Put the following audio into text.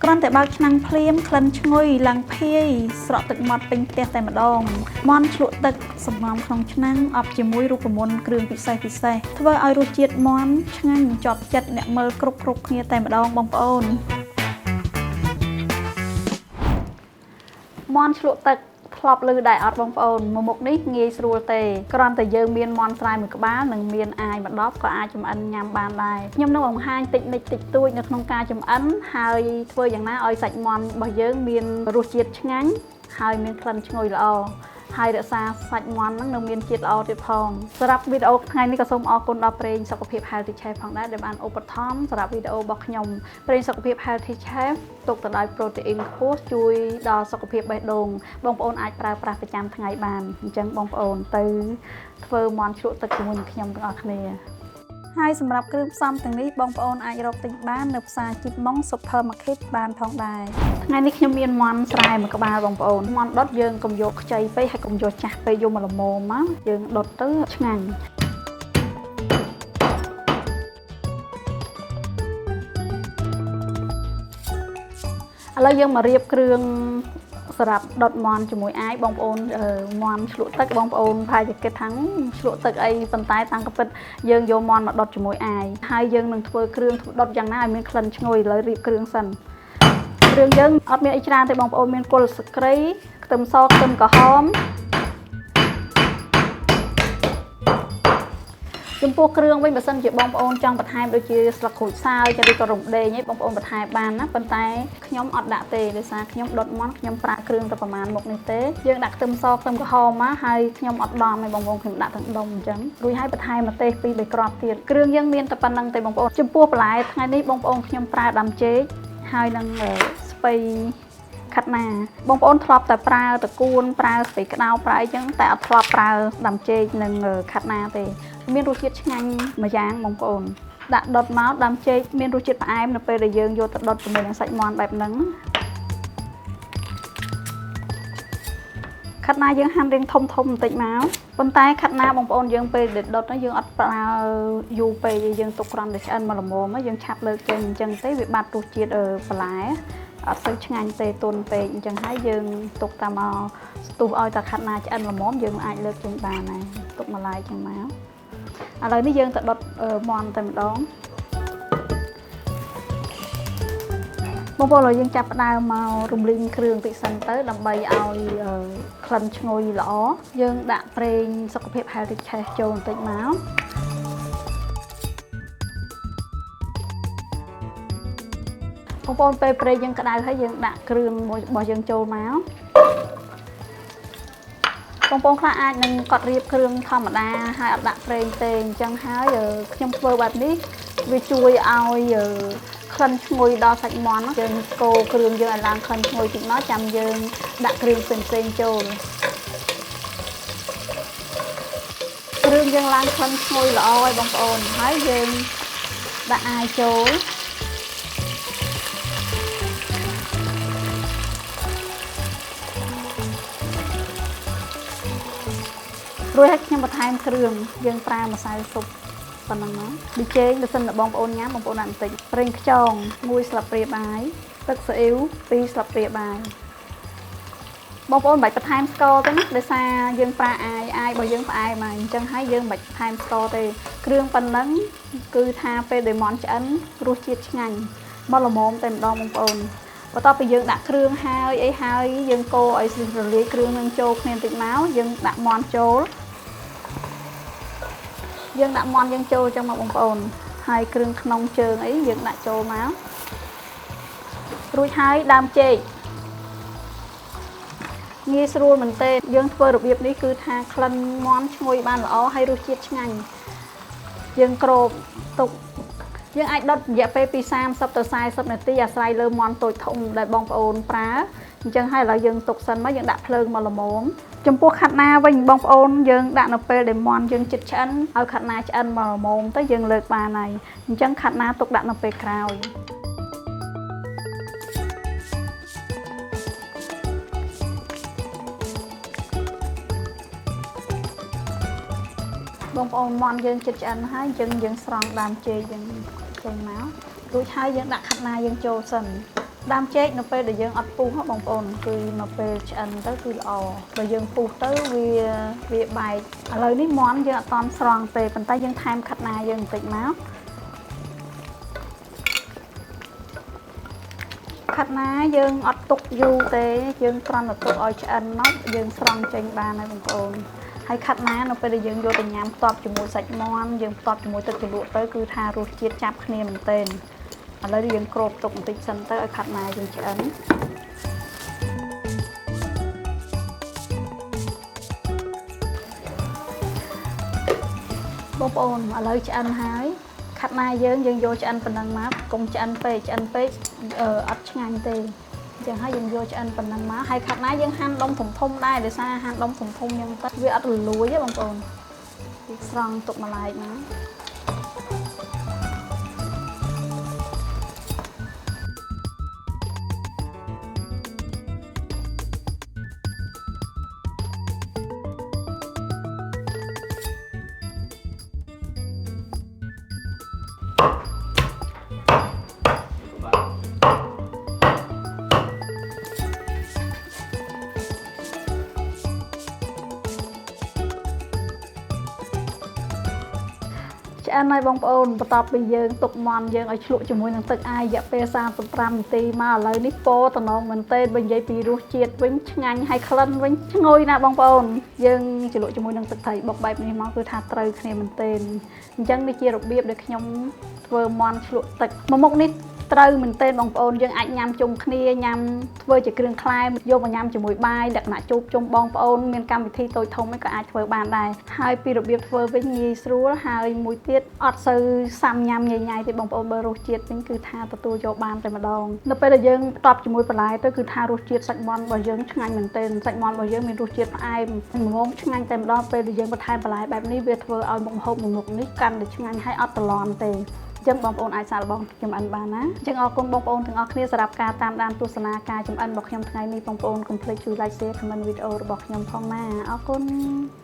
គ្រាន់តែបើកឆ្នាំងភ្លាមក្លិនឈ្ងុយឡើងភាយស្រក់ទឹកមាត់ពេញផ្ទះតែម្ដងមាន់ជ្លក់ទឹកសំងំក្នុងឆ្នាំងអប់ជាមួយរូបមន្តគ្រឿងពិសេសពិសេសធ្វើឲ្យរសជាតិមាន់ឆ្ងាញ់ជាប់ចិត្តអ្នកមើលគ្រប់គ្រប់គ្នាតែម្ដងបងប្អូនមាន់ជ្លក់ទឹកធ្លាប់ឮដែរអត់បងប្អូនមួយមុខនេះងាយស្រួលទេគ្រាន់តែយើងមានមាន់ស្រែមួយក្បាលនិងមានអាយមួយដបក៏អាចចម្អិនញ៉ាំបានដែរខ្ញុំនឹងបង្ហាញតិចនិចតិចតួចនៅក្នុងការចម្អិនហើយធ្វើយ៉ាងណាឲ្យសាច់មាន់របស់យើងមានរសជាតិឆ្ងាញ់ហើយមានក្លិនឈ្ងុយល្អហើយរក្សាសាច់មាន់ហ្នឹងនៅមានជាតិល្អទៀតផងសម្រាប់វីដេអូថ្ងៃនេះក៏សូមអរគុណដល់ប្រេងសុខភាព Healthy Chef ផងដែរដែលបានឧបត្ថម្ភសម្រាប់វីដេអូរបស់ខ្ញុំប្រេងសុខភាព Healthy Chef ទុកទៅដោយប្រូតេអ៊ីនខ្ពស់ជួយដល់សុខភាពបេះដូងបងប្អូនអាចប្រើប្រាស់ប្រចាំថ្ងៃបានអញ្ចឹងបងប្អូនទៅធ្វើមាន់ជ្រក់ទឹកជាមួយនឹងខ្ញុំទាំងអស់គ្នាហើយសម្រាប់គ្រឿងផ្សំទាំងនេះបងប្អូនអាចរកទិញបាននៅផ្សារជីបម៉ុង Supermarket បានផងដែរថ្ងៃនេះខ្ញុំមានមាន់ស្រែមួយក្បាលបងប្អូនមាន់ដុតយើងកុំយកខ្ចីពេកហើយកុំយកចាស់ពេកយកមកល្មមមកយើងដុតទៅឆ្ងាញ់ឥឡូវយើងមករៀបគ្រឿងសម្រាប់ដុតមាន់ជាមួយអាយបងប្អូនមាន់ជ្លក់ទឹកបងប្អូនប្រហែលជាគិតថាជ្លក់ទឹកអីប៉ុន្តែតាមក៏ពិតយើងយកមាន់មកដុតជាមួយអាយហើយយើងនឹងធ្វើគ្រឿងដុតយ៉ាងណាឲ្យមានក្លិនឈ្ងុយឥឡូវរៀបគ្រឿងសិនគ្រឿងយើងអត់មានអីច្រើនទេបងប្អូនមានគល់ស្គ្រីខ្ទឹមសខ្ទឹមក្រហមចំពោះគ្រឿងវិញបើសិនជាបងប្អូនចង់បន្ថែមដូចជាស្លឹកក្រូចសើចឬក៏រំដេងឯងបងប្អូនបន្ថែមបានណាប៉ុន្តែខ្ញុំអត់ដាក់ទេដោយសារខ្ញុំដុតមាន់ខ្ញុំប្រើគ្រឿងតែប្រហែលមុខនេះទេយើងដាក់ខ្ទឹមសខ្ទឹមក្រហមមកហើយខ្ញុំអត់ដំទេបងប្អូនខ្ញុំដាក់ទាំងដុំអញ្ចឹងរួចហើយបន្ថែមម្ទេស2 3គ្រាប់ទៀតគ្រឿងយើងមានតែប៉ុណ្្នឹងទេបងប្អូនចំពោះបន្លែថ្ងៃនេះបងប្អូនខ្ញុំប្រើដើមចេកហើយនឹងស្ពៃខាត់ណាបងប្អូនធ្លាប់តែប្រើតកួនប្រើស្ពៃក្តៅប្រើអីចឹងតែអត់ធ្លាប់ប្រើដើមចេកនិងខាត់ណាទេមានរសជាតិឆ្ងាញ់មួយយ៉ាងបងប្អូនដាក់ដុតមកដើមចេកមានរសជាតិផ្អែមនៅពេលដែលយើងយកទៅដុតជាមួយនឹងសាច់មាន់បែបហ្នឹងខាត់ណាយើងហាន់រាងធំធំបន្តិចមកប៉ុន្តែខាត់ណាបងប្អូនយើងពេលដែលដុតយើងអត់ប្រើយូរពេកយើងទុកគ្រាន់តែឆ្អិនមកល្មមយើងឆាប់លើកចេញអញ្ចឹងទេវាបាត់រសជាតិបន្លែអត់សូវឆ្ងាញ់ទេទន់ពេកអញ្ចឹងហើយយើងទុកតាមមកស្ទុះឲ្យតែខាត់ណាឆ្អិនល្មមយើងអាចលើកចេញបានហើយទុកម្លាយចឹងមកឥឡូវនេះយើងទៅដុតមាន់តែម្ដងបងប្អូនឥឡូវយើងចាប់ផ្ដើមមករំលីងគ្រឿងតិចសិនទៅដើម្បីឲ្យក្លិនឈ្ងុយល្អយើងដាក់ប្រេងសុខភាព Healthy Chef ចូលបន្តិចមកបងប្អូនពេលប្រេងយើងក្តៅហើយយើងដាក់គ្រឿងរបស់យើងចូលមកបងប្អូនខ្លះអាចនឹងកត់រៀបគ្រឿងធម្មតាហើយអត់ដាក់ប្រេងទេអញ្ចឹងហើយខ្ញុំធ្វើបែបនេះវាជួយឲ្យក្លិនឈ្ងុយដល់សាច់មាន់យើងកូរគ្រឿងយើងឲ្យឡើងក្លិនឈ្ងុយតិចមកចាំយើងដាក់គ្រឿងផ្សេងៗចូលគ្រឿងយើងឡើងក្លិនឈ្ងុយល្អហើយបងប្អូនហើយយើងដាក់អាយចូលរួចហើយខ្ញុំបន្ថែមគ្រឿងយើងប្រើម្សៅស៊ុបប៉ុណ្ណឹងមកប៊ីចេងបើសិនតែបងប្អូនញ៉ាំបងប្អូនដាក់បន្តិចប្រេងខ្យង1ស្លាបព្រាបាយទឹកស៊ីអ៊ីវ2ស្លាបព្រាបាយបងប្អូនមិនបាច់បន្ថែមស្ករទេណាដោយសារយើងប្រើអាយរបស់យើងផ្អែមហើយអញ្ចឹងហើយយើងមិនបាច់បន្ថែមស្ករទេគ្រឿងប៉ុណ្ណឹងគឺថាពេលដែលមាន់ឆ្អិនរសជាតិឆ្ងាញ់មកល្មមតែម្ដងបងប្អូនបន្ទាប់ពីយើងដាក់គ្រឿងហើយអីហើយយើងកូរឲ្យរលាយគ្រឿងនឹងចូលគ្នាបន្តិចមកយើងដាក់មាន់ចូលយើងដាក់មាន់យើងចូលចឹងមកបងប្អូនហើយគ្រឿងក្នុងជើងអីយើងដាក់ចូលមករួចហើយដើមចេកងាយស្រួលមែនទេយើងធ្វើរបៀបនេះគឺថាក្លិនមាន់ឈ្ងុយបានល្អហើយរសជាតិឆ្ងាញ់យើងគ្របទុកយើងអាចដុតរយៈពេលពី30ទៅ40នាទីអាស្រ័យលើមាន់តូចធំដែលបងប្អូនប្រើអញ្ចឹងហើយឥឡូវយើងទុកសិនមកយើងដាក់ភ្លើងមកល្មមចំពោះខាត់ណាវិញបងប្អូនយើងដាក់នៅពេលដែលមាន់យើងចិត្តឆ្អិនឲ្យខាត់ណាឆ្អិនមកល្មមទៅយើងលើកបានហើយអញ្ចឹងខាត់ណាទុកដាក់នៅពេលក្រោយបងប្អូនមាន់យើងចិត្តឆ្អិនហើយអញ្ចឹងយើងស្រង់ដើមចេកយើងចេញមករួចហើយយើងដាក់ខាត់ណាយើងចូលសិន ដើមចេកនៅពេលដែលយើងអត់ពុះហ៎បងប្អូនគឺនៅពេលឆ្អិនទៅគឺល្អបើយើងពុះទៅវាវាបែកឥឡូវនេះមាន់យើងអត់តន់ស្រង់ទេប៉ុន្តែយើងថែមខាត់ណាយើងបន្តិចមកខាត់ណាយើងអត់ទុកយូរទេយើងគ្រាន់តែទុកឲ្យឆ្អិនមកយើងស្រង់ចេញបានហើយបងប្អូនហើយខាត់ណានៅពេលដែលយើងយកទៅញ៉ាំផ្ទាប់ជាមួយសាច់មាន់យើងផ្ទាប់ជាមួយទឹកជ្រលក់ទៅគឺថារសជាតិចាប់គ្នាមែនទែនឥឡូវយើងគ្របទុកបន្តិចសិនទៅឲ្យខាត់ណាយើងឆ្អិនបងប្អូនឥឡូវឆ្អិនហើយខាត់ណាយើងយើងយកឆ្អិនប៉ុណ្ណឹងមកកុំឆ្អិនពេកឆ្អិនពេកអត់ឆ្ងាញ់ទេអញ្ចឹងហើយយើងយកឆ្អិនប៉ុណ្ណឹងមកហើយខាត់ណាយើងហាន់ដុំធំធំដែរដោយសារហាន់ដុំធំធំយើងទៅវាអត់រលួយទេបងប្អូនស្រង់ទុកម្លែកមកឆ្អិនហើយបងប្អូនបន្ទាប់ពីយើងទុកមាន់យើងឲ្យឆ្លក់ជាមួយនឹងទឹកអាយរយៈពេល35នាទីមកឥឡូវនេះពោតំណងមែនទែនបើនិយាយពីរសជាតិវិញឆ្ងាញ់ហើយក្លិនវិញឈ្ងុយណាស់បងប្អូនយើងជ្រលក់ជាមួយនឹងទឹកត្រីបុកបែបនេះមកគឺថាត្រូវគ្នាមែនទែនអញ្ចឹងនេះជារបៀបដែលខ្ញុំធ្វើមាន់ឆ្លក់ទឹកមួយមុខនេះត្រូវមែនទែនបងប្អូនយើងអាចញ៉ាំជុំគ្នាញ៉ាំធ្វើជាគ្រឿងក្លែមយកមកញ៉ាំជាមួយបាយលក្ខណៈជួបជុំបងប្អូនមានកម្មវិធីតូចធំឯងក៏អាចធ្វើបានដែរហើយពីរបៀបធ្វើវិញងាយស្រួលហើយមួយទៀតអត់សូវសាំញ៉ាំញ៉ៃៗទេបងប្អូនបើរសជាតិវិញគឺថាទទួលយកបានតែម្ដងនៅពេលដែលយើងផ្ទាប់ជាមួយបន្លែទៅគឺថារសជាតិសាច់មាន់របស់យើងឆ្ងាញ់មែនទែនសាច់មាន់របស់យើងមានរសជាតិផ្អែមល្មមឆ្ងាញ់តែម្ដងពេលដែលយើងបន្ថែមបន្លែបែបនេះវាធ្វើឲ្យមុខម្ហូបមួយមុខនេះកាន់តែឆ្ងាញ់ហើយអត់ត្រឡន់ទេអញ្ចឹងបងប្អូនអាចសាកល្បងចម្អិនបានណាអញ្ចឹងអរគុណបងប្អូនទាំងអស់គ្នាសម្រាប់ការតាមដានទស្សនាការចម្អិនរបស់ខ្ញុំថ្ងៃនេះបងប្អូនកុំភ្លេចជួយ like share comment វីដេអូរបស់ខ្ញុំផងណាអរគុណ។